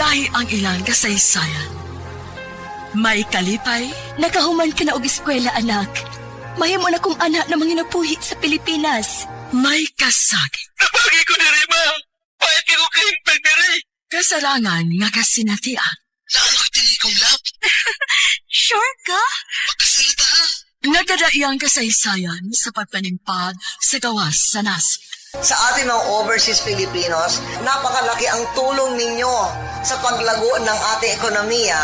Lahi ang ilang kasaysayan. May kalipay, Nakahuman ka na og eskwela, anak. Mahimo na kong anak na manginapuhi sa Pilipinas. May kasagit. Pagi ko diri, ma. Pahit ko klimpag diri. Kasarangan nga kasinatian. Naanoy tingi kong love. Sure ka? Pagkasalita. Nagkadaiyang kasaysayan sa pagpanimpag sa gawas sa nasod. Sa ating mga overseas Filipinos, napakalaki ang tulong ninyo sa paglago ng ating ekonomiya.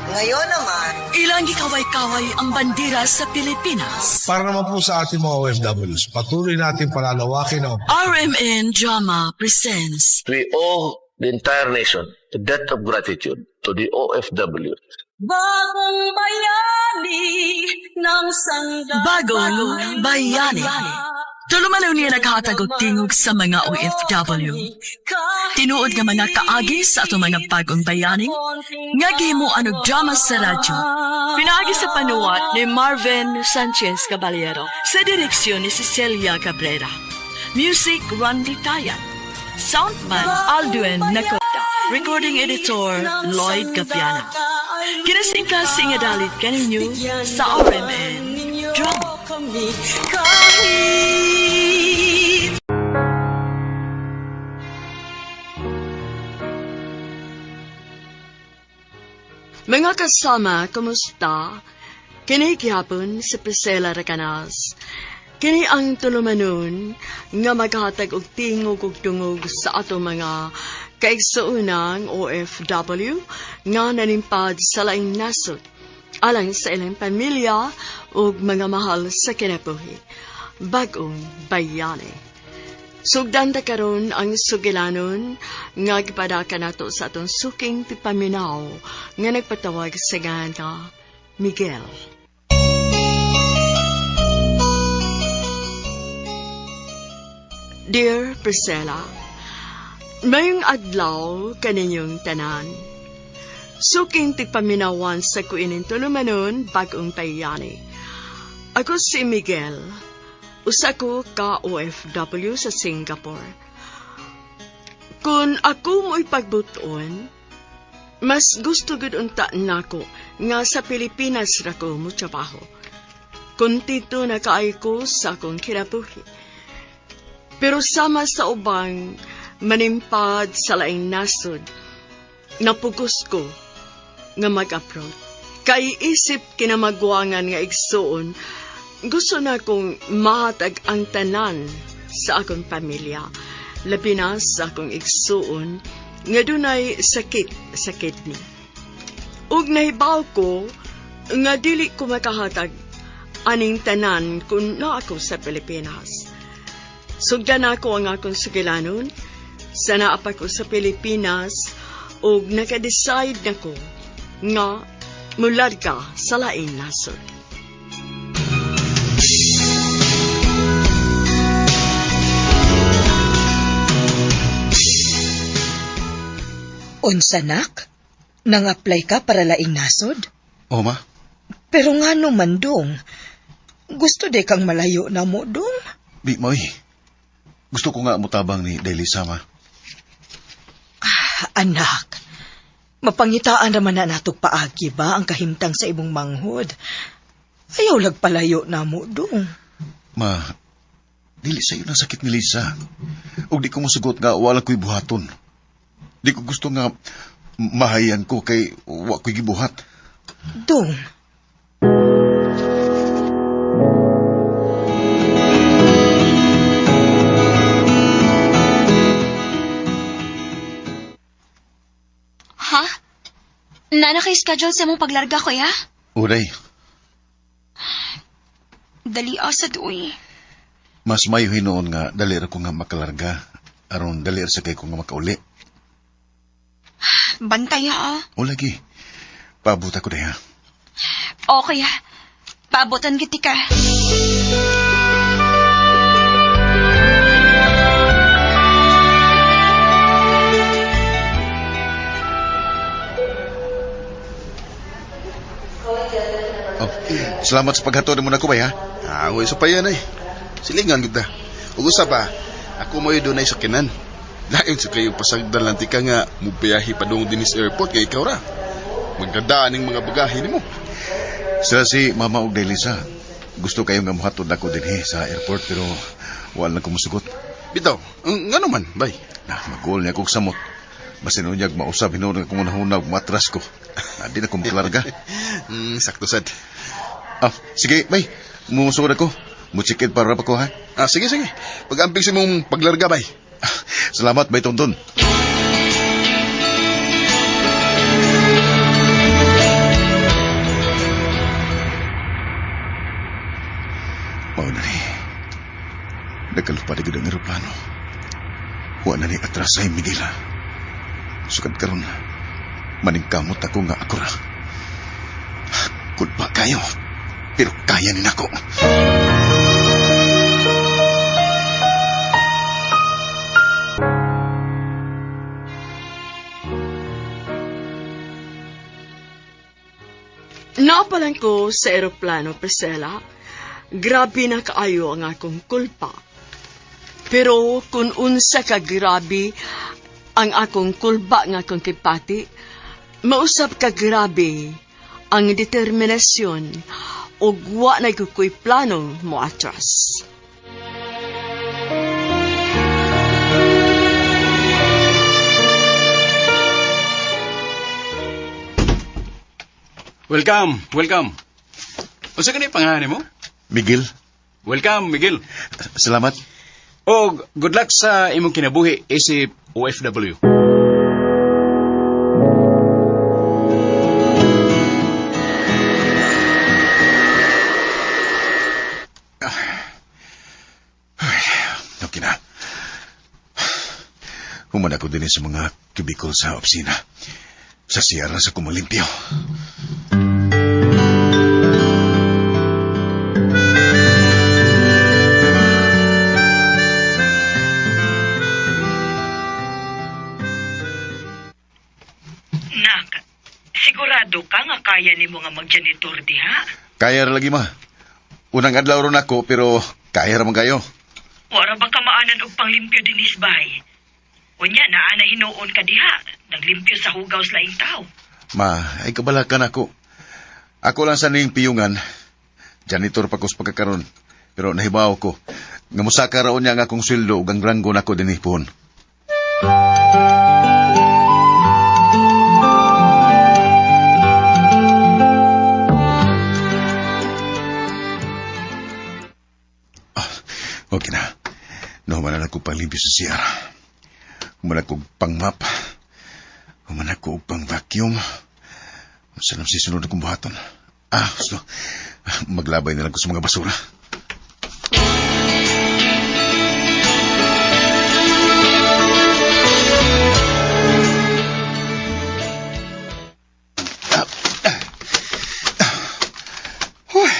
Ngayon naman, Ilang gikaway-kaway ang bandera sa Pilipinas. Para naman po sa ating mga OFWs, patuloy natin palalawakin ang RMN Drama presents We owe the entire nation a debt of gratitude to the OFW. Bagong bayani ng sangga. Bagong Bayani. Tulumanon niya naghatag og tingog sa mga OFW. Tinuod nga mga kaagi sa atong mga bagong bayani nga gihimuan og drama sa radyo. Pinaagi sa panuwat ni Marvin Sanchez Caballero sa direksyon ni Cecilia Cabrera. Music, Randy Tayan. Soundman, Aldwin Nakota. Recording editor, Lloyd Gapiana. Kinasingkasing nga dalit kaninyo sa RMN Drama. Kami kahit Mga kasama, kumusta? Kini gihapon si Priscilla Recanas. Kini ang tulumanon nga maghatag og tingog ug dungog sa ato mga kaigsuonang OFW nga nanimpad sa laing nasod alang sa ilang pamilya ug mga mahal sa kinabuhi. Bagong bayani. Sugdan ta karon ang sugilanon nga gipadaka nato sa atong suking tipaminaw nga nagpatawag sa ngalan nga Miguel. Dear Priscilla, mayong adlaw kaninyong tanan. Suking tigpaminawan sa kuinin tulumanon bagong bayani. Ako si Miguel. Usa ko ka OFW sa Singapore. Kung ako mo'y pagbuton, mas gusto gud unta nako nga sa Pilipinas ra ko mo trabaho. Kontento na kaay ko sa akong kinabuhi. Pero sama sa ubang manimpad sa laing nasod, napugos ko nga mag-abroad. Kay isip kinamagwangan nga igsuon, gusto na kong mahatag ang tanan sa akong pamilya. Labi na sa akong igsuon nga dunay sakit sa kidney. Ug nahibaw ko nga dili ko makahatag aning tanan kung naa ako sa Pilipinas. Sugdan ako ang akong sugilanon sa naa pa ko sa Pilipinas ug naka-decide na ko nga mularga sa laing nasod. Unsa, nak? Nang-apply ka para laing nasod? O ma, Pero nga naman, dong. Gusto de kang malayo na mo, dong. Di mo eh. Gusto ko nga mutabang ni Delisa, ma. Anak, mapangitaan naman na natog paagi ba ang kahimtang sa imong manghod? Ayaw lagpalayo na mo, dong. Ma, dili sa'yo na sakit ni Lisa. Ug di ko mosugot nga wala ko'y buhaton. Di ko gusto nga mahayan ko kay wa ko'y gibuhat. Dong, Ha? Nana kay schedule sa mong paglarga, kuya? Uday, Dali asa doy. Mas mayo hinuon nga dali ra ko nga makalarga aron dali ra sa kay ko nga makauli. Bantay ha. O lagi, paabot ako diha. Okay ha. Paabotan giti ka. Oh, salamat sa paghatod mo nako bay ha. Ah, uy, so pa yan ay. Silingan gud ta. Ug usa pa, ako mo'y dunay sakinan. Lain sa kayo pasagdan lang tika nga mubiyahe padung dinis airport kay ikaw ra. Magdadaan ning mga bagahe nimo. Sila si Mama og Lisa. Gusto kayo nga muhatod nako dinhi sa airport pero wala na ko musugot. Bitaw, ngano man, bay. Na, magol niya kog samot. Basin unyag mausab hinuon akong unahuna og matras ko. Na, di na ko maklarga. Sakto sad. Ah, sige, bay. Musugot ako. Muchikit para pa ko ha. Ah, sige, sige. Pag-amping sa imong paglarga, bay. Ah, salamat, bay Tonton. Mao na ni. Nakalupad agad ang eroplano. Wa na ni atras ay Miguel. Sukad karon, maningkamot ako nga ako ra. Kulpa kayo, pero kaya ni nako. Napalan ko sa eroplano, Priscilla. Grabe na kaayo ang akong kulpa. Pero kung unsa ka grabe ang akong kulba nga akong kipati, mausap ka grabe ang determinasyon ug wa na ko'y plano mo atras. Welcome, welcome. Unsa kani pangalan mo? Miguel. Welcome, Miguel. Salamat. Og good luck sa imong kinabuhi isip OFW. Okay na. Human ako din sa mga cubicle sa opisina. Sa siyara sa kumulimpyo. Nak, sigurado ka nga kaya nimo nga magjanitor diha? Kaya ra lagi ma. Unang adlaw ron ako pero kaya ra man kayo. Wara ba ka maanan og panglimpyo dinis bay? Unya naa na hinuon ka diha, naglimpyo sa hugaw sa laing tao. Ma, ay kabalakan ako. Ako lang sa ning piyungan. Janitor pa ko sa pagkakaron. Pero nahibaw ko. Nga musaka raon niya ang akong sweldo ug ang ranggo nako dinhi pohon. Ah, okay na. Nahumanan ako panglimpyo sa CR. Human ako pang-map. Human ako pang-vacuum. Sa nang sisunod akong buhaton. Ah, so, maglabay na lang ko sa mga basura. Huy.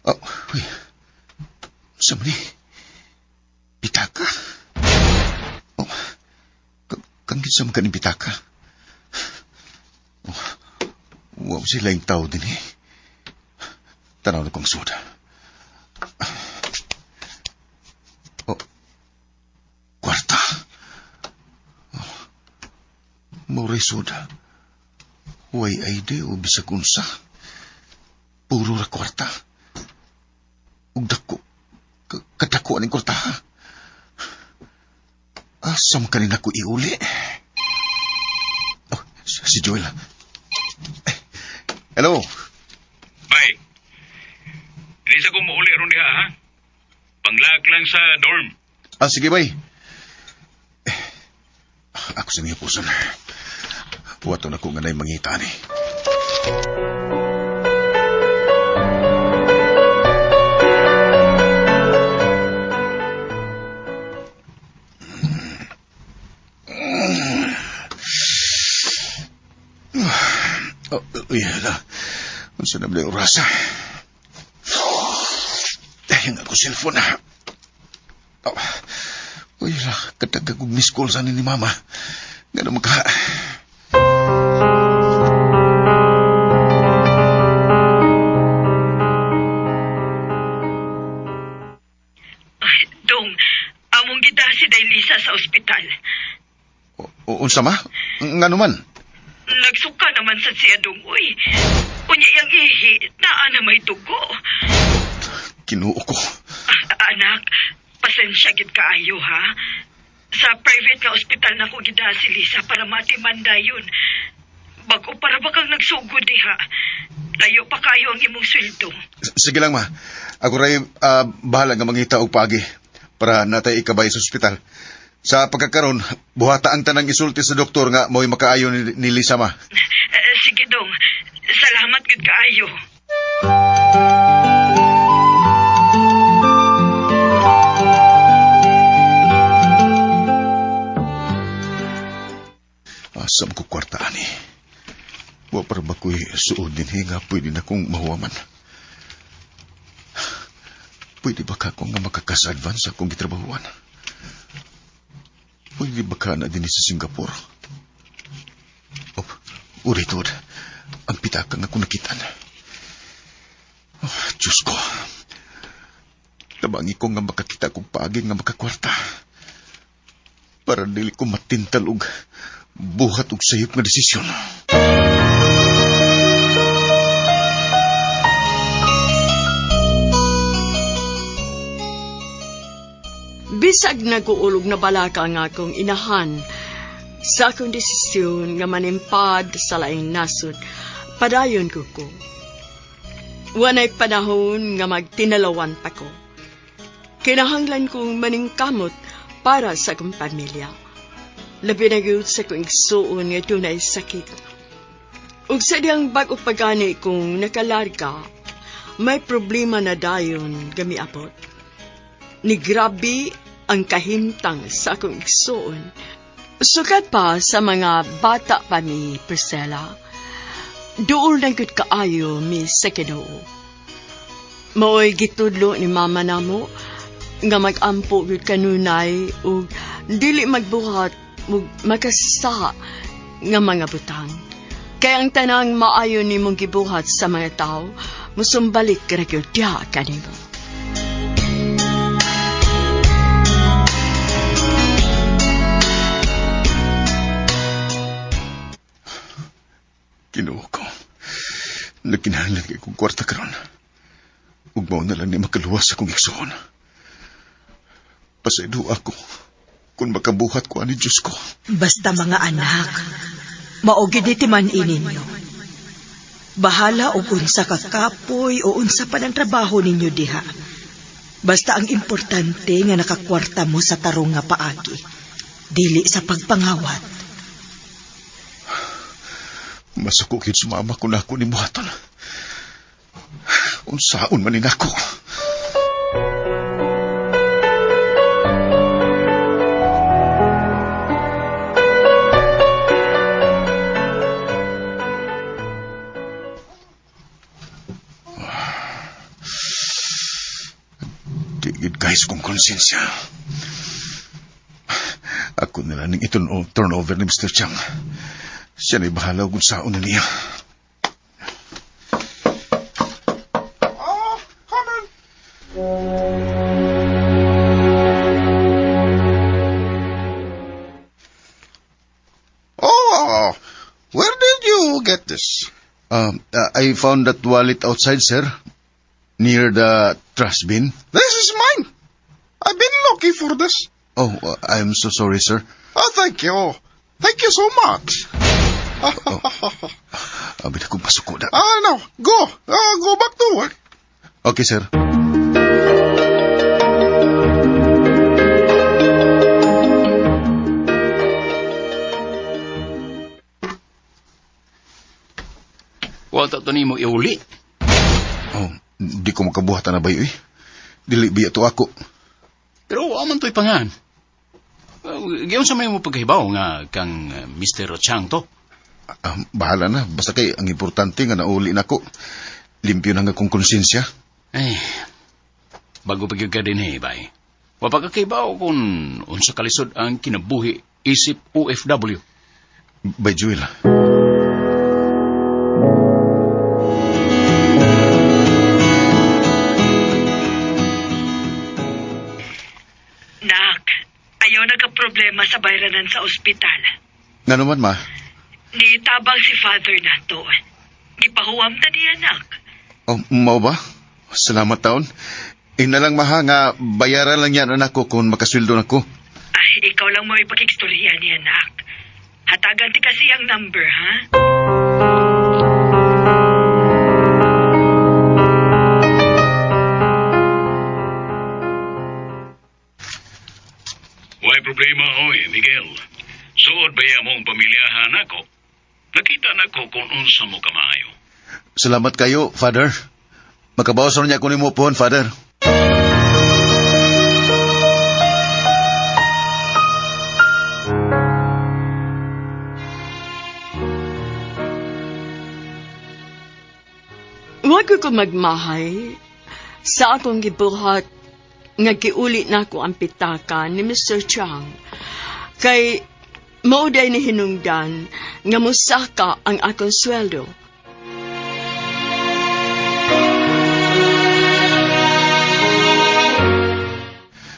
Oh, huy. Sa mali. Pitaka. Oh, kang kinsa man kaning pitaka. Oh, wa mo sila yung tao din eh. Tanaw na kong suda. Oh, kwarta. Oh, Mauray suda. Way ID o bisag unsa. Puro ra kwarta. Ug dako. Kadako aning kwartaha. Asa man kanina ko iuli? Oh, si Joel. Eh, hello. Bay. Hindi sa ko mauli ron diha, ha? Panglaak lang sa dorm. Ah, sige, bay. Eh, ako sa niya puson. Puwato na ko nga na'y mangita ni. Oh, uy, hala. Unsa na ba yung orasa? Ay, ang ako cellphone na. Oh. Uy, hala, katagag og miss call sa ni Mama. Nga naman ka. Ay, Dong, among gida si Daylisa sa ospital. Unsa ma? Ngano man? Nagsuka naman sa siya dong, uy. Unya iyang ihi, naa na may dugo. Kinuo ko. Ah, anak, pasensya gid kaayo ha. Sa private nga ospital na ko gida si Lisa para matiman dayon. Bago para ba kang nagsugod diha? Layo pa kayo ang imong sweldo. Sige lang ma. Ako ray bahala nga mangita og paagi para natay ikabay sa ospital. Sa pagkakaron, buhata ang tanang isulti sa doktor nga mo'y makaayo ni Lisa ma. Sige dong, salamat gid kaayo. Asam ko kwarta ani. Wa para ba ko'y suod din nga pwede na kong mahuwaman. Pwede ba ka kung nga makakas-advance akong gitrabahuan? Pwede ba ka na din sa Singapore? Oh, uri tuod. Ang pitaka nga kung nakitan. Oh, Diyos ko. Tabangi ko nga makakita kong paagi nga makakwarta. Para dili ko matintal og buhat og sayop nga desisyon. Bisag nag-uulog na balaka nga akong inahan sa akong desisyon nga manimpad sa laing nasod, padayon ko ko. Wanay panahon nga magtinalawan pa ko. Kinahanglan kong maningkamot para sa akong pamilya. Labi na gyud sa akong igsuon nga dunay sakit. Ug sa diyang bag-o pagani kong nakalarga, may problema na dayon gamiabot. Ni grabe ang kahimtang sa akong igsuon. Sukad pa sa mga bata pa mi, Priscilla, duol na gyud kaayo mi sa Ginoo. Maoy gitudlo ni mama namo nga mag-ampo gyud kanunay ug dili magbuhat ug makasasa nga mga butang. Kay ang tanang maayo nimong gibuhat sa mga tao, musumbalik ra gyud diha kanimo. Kinuha ko. Nagkinahanglan kay kong kwarta karon. Ug mao na lang ni makaluwas akong igsoon. Pasaydo ako kung makabuhat ko ani Diyos ko. Basta mga anak, mao gid ni timan-i ninyo. Bahala og unsa ka kapoy o unsa pa ng trabaho ninyo diha. Basta ang importante nga nakakwarta mo sa tarong nga paagi. Dili sa pagpangawat. Masuko gyud sa mama ko na ako ni buhaton. Unsaon man ni nako. Tigid guys kong konsensya. Ako nila ning turnover ni Mr. Chang. Siya na'y bahala kung saan na niya. Oh, come in. Oh, where did you get this? I found that wallet outside, sir. Near the trash bin. This is mine. I've been looking for this. Oh, I'm so sorry, sir. Oh, thank you. Thank you so much. Oh. Abi na kong pasuko na. No. Go. Go back to work. Okay, sir. Wa ta to nimo iuli. Oh, di ko makabuhat na bayo eh. Dili biya to ako. Pero wa man to'y pangan. Giyon sa may mo pagkahibaw nga kang Mr. Chang to. Bahala na. Basta kay ang importante nga nauli na ko. Limpyo na nga kong konsensya. Ay, bago pa gyud ka din eh, bay. Wa pa ka kahibaw kung unsa kalisod ang kinabuhi isip OFW. By Jewel. Nak, ayaw nagka-problema sa bayranan sa ospital. Nga naman, ma. Nitabang si father nato. Gipahuwam ta ni anak. Oh, mao ba? Salamat taon. Ina lang maha nga bayaran lang yan anak ko kung makasweldo na ko. Ay, ikaw lang mo ipakikstorya ni anak. Hatagan ti kasi ang number, ha? Way problema, oy, Miguel. Suod ba mong pamilyahan ako? Nakita na ko kung unsa mo kamaayo. Salamat kayo, Father. Makabawas ron niya ko nimo pohon, Father. Wag ko magmahay sa akong gibuhat nga giuli nako ang pitaka ni Mr. Chang. Kay mao day ni hinungdan nga musaka ang akong sweldo.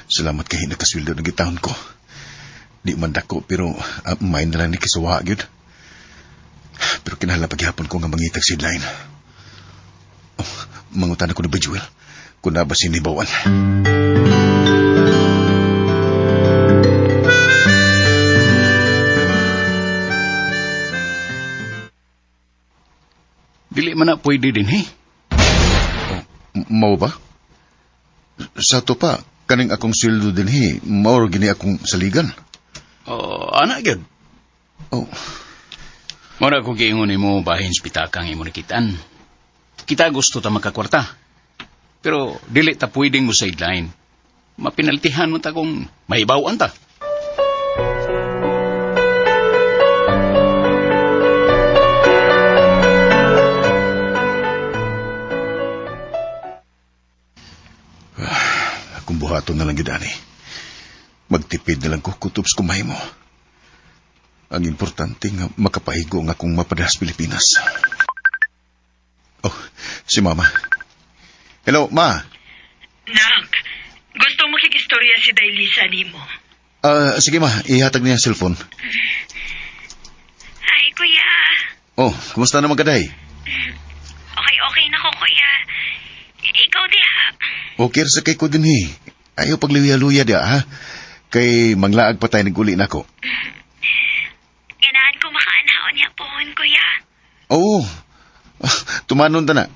Salamat kay nakasweldo na gitahon ko. Di man dako pero may na lang ni kisuwa gyud. Pero kinahanglan paghihapon ko nga mangitag sideline. Oh, mangutan ako ni ba Jewel? Kung na ba sinibawan. Dili man na pwede din, he. Oh, mao ba? Sa to pa, kaning akong sweldo din he, mao ra gini akong saligan. Oh, ana gyud. Oh, Mao na ko giingon nimo bahin sa pitakang imo nakitaan. Kita gusto ta makakwarta. Pero dili ta pwedeng mo sideline. Mapinaltihan mo ta kung mahibaw-an ta. Akong buhaton na lang gyud ani. Magtipid na lang ko kutob sa kumahimo. Ang importante nga makapahigo nga akong mapadahas Pilipinas. Oh, si Mama. Hello, Ma. Nak, gusto makikistorya si Dailisa nimo. Sige ma, ihatag niya ang cellphone. Ay, kuya. Oh, kumusta naman ka, Day? Okay, na ko, kuya. Ikaw diha. Okay sa kay ko din eh. Ayaw pagluya-luya diya, ha? Kay manglaag pa tayo naguli na ako. Ganahan ko makaanaon niya pohon, kuya. Oo. Tumanon ta na.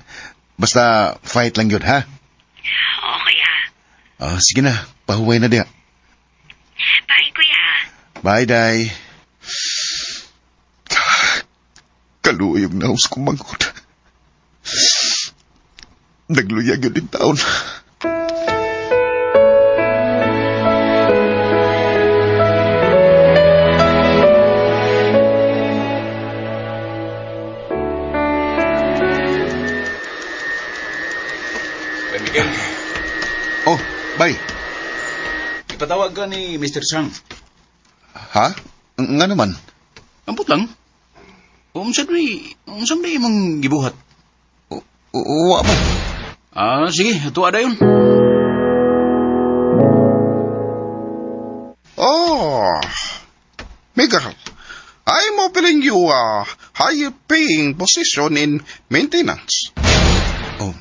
Basta fight lang yun, ha? Oo, kuya. Sige na, pahuway na diya. Bye, kuya. Bye, Day. Kaluyog na us kumangkot. Nagluyag yun din taon. Bay Miguel, Oh, bye. ipatawag ka ni Mr. Chang. Ha? Nga naman. Ambot lang. Unsa day imong gibuhat? Wa ba? Sige, tuwa dayon. Oh, Miguel, I'm offering you a higher paying position in maintenance. Oh,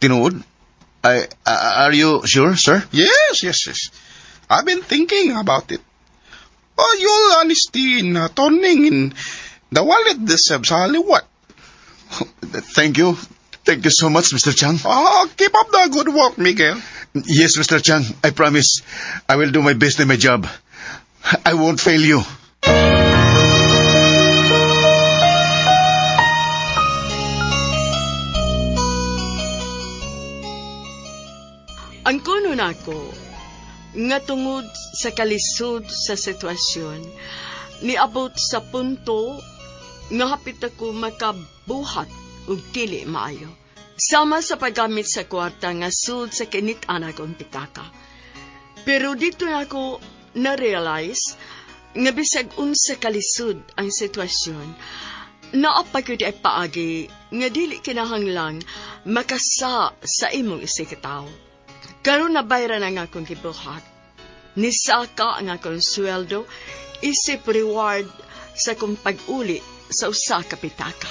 tinuod? Are you sure, sir? Yes. I've been thinking about it. Oh, your honesty in turning in the wallet deserves a reward. Thank you. Thank you so much, Mr. Chang. Oh, keep up the good work, Miguel. Yes, Mr. Chang. I promise. I will do my best in my job. I won't fail you. Ang kuno nako nga tungod sa kalisod sa sitwasyon, niabot sa punto nga hapit ako makabuhat og dili maayo. Sama sa paggamit sa kwarta nga sud sa kinit-an akong pitaka. Pero dito na ako na-realize nga bisag unsa kalisod ang sitwasyon, naa pa gyud ay paagi nga dili kinahanglan makasa sa imong isikataw. Karon nabayran ang akong gibuhat. Nisaka ang akong sweldo, isip reward sa kong pag-uli sa usa ka pitaka.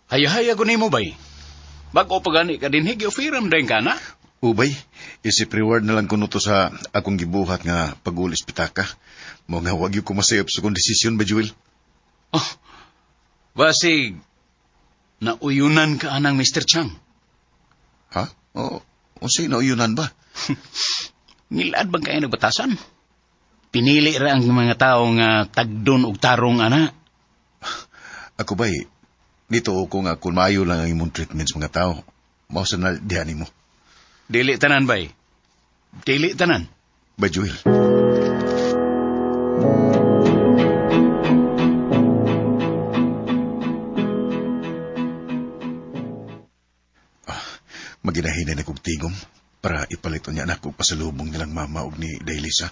Hayahaya ko nimo bay. Bago pa gani ka dinhi, gi-offeram din ka na. Ubay, isip reward na lang kuno to sa akong gibuhat nga pag-ulis pitaka. Mo nga wag ko masayop sa kong desisyon ba, Jewel? Oh, basig, nauyunan ka anang Mr. Chang. Ha? O, unsay nauyunan ba? Ngilad bang kayo nagbatasan? Pinili ra ang mga tao nga tagdon og tarong ana. Ako ba'y, nito ko nga kung maayo lang ang imong treatment sa mga tao, mao sa na diha nimo. Dili tanan bay. Dili tanan. Ba, Jewel? Maginahinay na kong tigom para ipalit niya anak ko pasalubong nilang mama og ni Dailisa.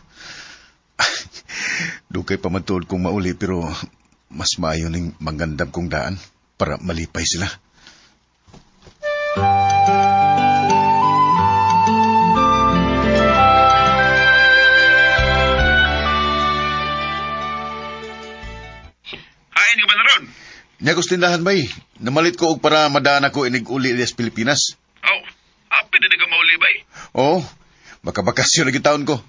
Dugay pa man tuod kong mauli pero mas maayo ning mangandam kong daan para malipay sila. Hain ka ba na ron? Nya tindahan bay, namalit ko og para madaan ako inig uli sa Pilipinas. Oh, happy na ka mauli bay. Oo, makabakasyon lagi taon ko.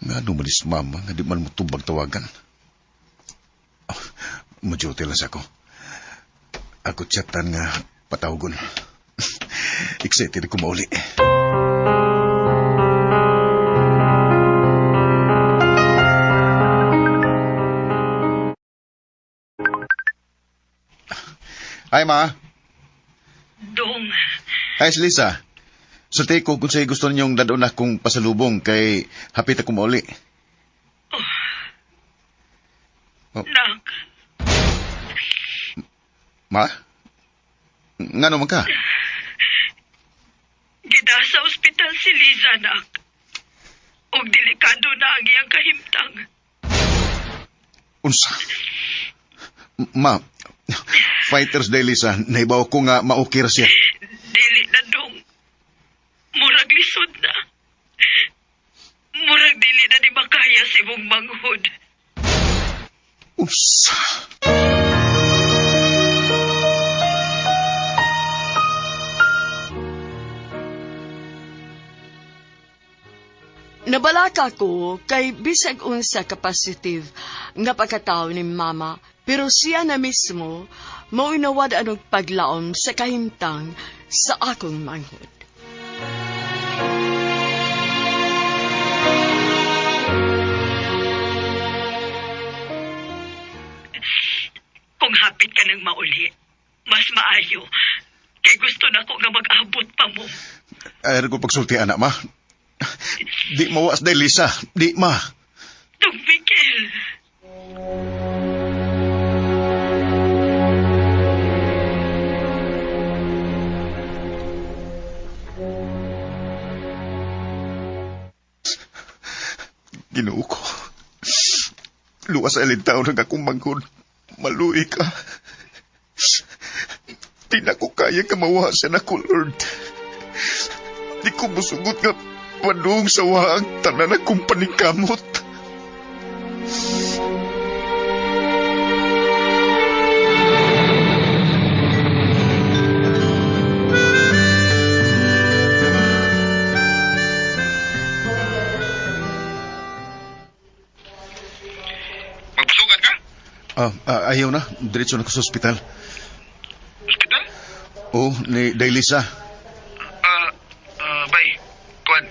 Nga naman is mama, nga di man mo tubag tawagan. Oh, majuti lang sa ako. Ako chatan nga patawagon. Excited ako mauli. Hi, ma. Dong, Hi, si Lisa. Sulti ko kung sa'yo gusto ninyong dadon akong pasalubong kay hapit ako mauli. Oh. nak, Ma? Nga naman ka? gida sa ospital si Liza, nak. Og delikado na ang iyang kahimtang. Unsa? Ma, Fighters Day, Lisa. Naibaw ko nga maukir siya. Dili na dong. Murag lisod na. Murag dili na di makaya si mong manghod. Unsa? Nabalaka ko kay bisag unsa ka positive nga pagkatao ni mama, pero siya na mismo mao inawad anong paglaom sa kahimtang sa akong manghod. Kung hapit ka nang mauli, mas maayo. Kay gusto na ko nga mag-abot pa mo. Ay, ko pagsulti, anak, ma. Di mawas day, Lisa. Di, ma. Dong Miguel. Ginoo ko. Luwas sa alin taon ng akong manghod. Maluhi ka. Di na ko kaya nga mawasan ako, Lord. Di ko musugot nga padung sa waang tanan akong paningkamot. Magpasukan ka? Ayaw na. Diretso na ko sa ospital. Ospital? Oo, ni Dailisa. Bay, kuan.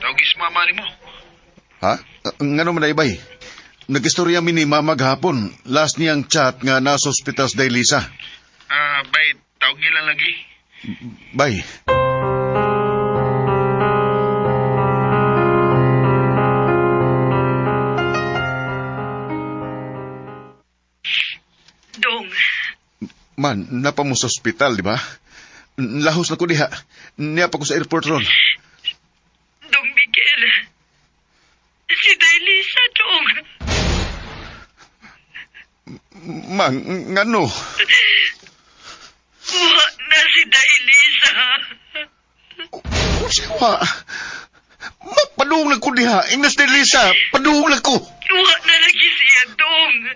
Tawagis mama ni mo. Ha? Ngano man ay bay? Nag-istorya mi ni Mama gahapon. Last niyang chat nga nasa ospital sa Dailisa. Bay, tawag lang lagi. Bay. Dong, Man, napa mo sa ospital, di ba? Lahos na ko diha. Niya pa ko sa airport ron. Dong Miguel. Ang ngano? Wa na si Dailisa. Unsa wa? Mapadung na ko diha. Ingnas ni Lisa, padung na ko. Wa na lagi siya dong.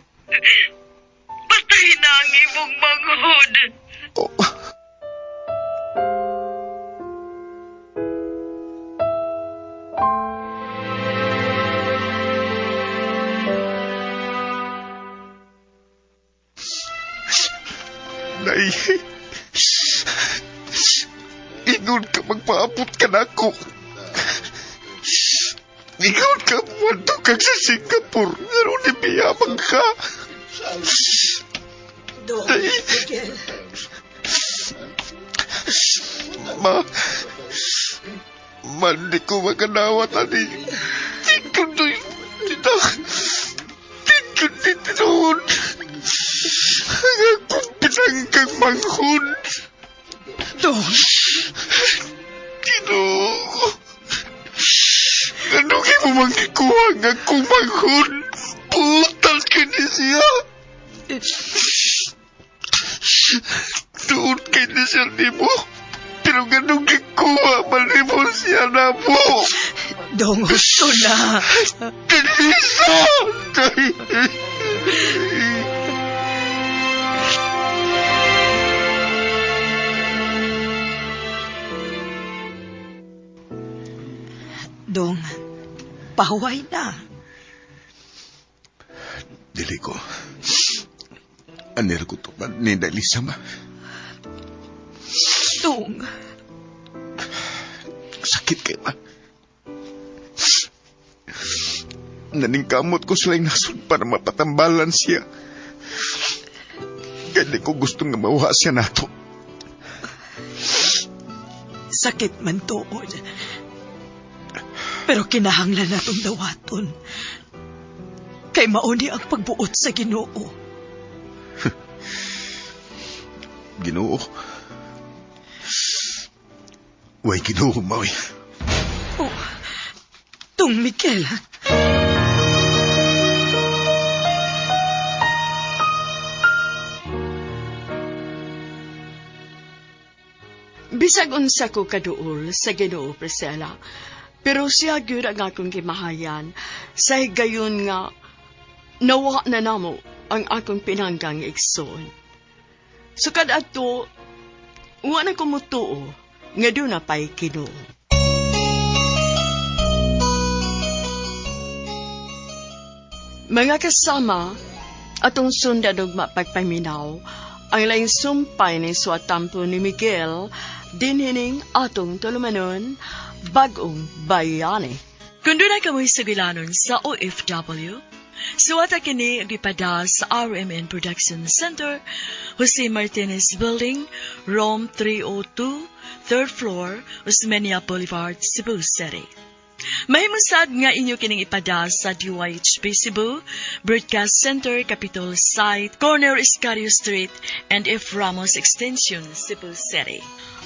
Basta ang imong manghod. Oh. Nay, ingon ka magpaabot ka na ako. Ingon ka muadto kag sa Singapore, pero ni biyabang ka. Dong, Miguel. Ma, ma, di ko makanawat ani. Tingkon na, tita, tingkon ni tinuod. Ang akong pinangkang manghod. Dong, Ginoo. Ano kay mo mangikuha ang akong manghod? Putal ka ni siya. Doon kay ni siya nimo. Pero ganun gikuha man nimo siya na mo. Dong, husto na. Elisa! Dong, pahuway na. Dili ko. Anir ko tupad ni Elisa ma. Dong, Sakit kay ma. Naningkamot ko sila yung nasod para mapatambalan siya. Kaya di ko gusto nga mawala siya nato. Sakit man tuod. Pero kinahanglan natong dawaton. Kay mauni ang pagbuot sa Ginoo. Ginoo. Way Ginoo, Maui. Oh, Dong Miguel. Bisag unsa ko kaduol sa Ginoo, Priscilla. Pero siya gyud ang akong gimahayan sa higayon nga nawa na namo ang akong pinanggang igsoon. Sukad adto, wa na ko mutuo nga duna pa'y Ginoo. Mga kasama, atong sundan og mapagpaminaw, ang laing sumpay ni Suatampo ni Miguel, dinhining atong tulumanon, Bag-ong Bayani. Kung doon ay kamoy sugilanon sa OFW, suwata kini gipada sa RMN Production Center, Jose Martinez Building, Room 302, 3rd floor, Osmeña Boulevard, Cebu City. Mahimusad nga inyo kining ipada sa DYHP Cebu, Broadcast Center, Capitol Site, Corner Escario Street, and F. Ramos Extension, Cebu City.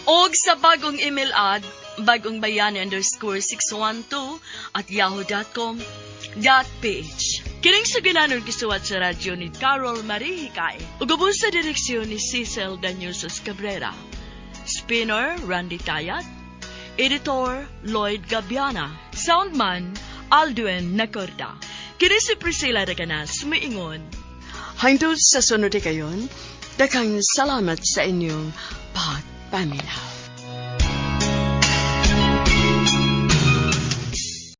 Og sa bagong email ad, bagongbayani_612@yahoo.com.ph. Kining sugilanon gisuwat sa radyo ni Carol Marie Hikay. Ug ubos sa direksyon ni Cecil Danyusos Cabrera. Spinner, Randy Tayat. Editor, Lloyd Gabiana. Soundman, Aldwin Nacorda. Kini si Priscilla Reganas, miingon. Hangtod sa sunod kayon, daghang salamat sa inyong pagpaminaw.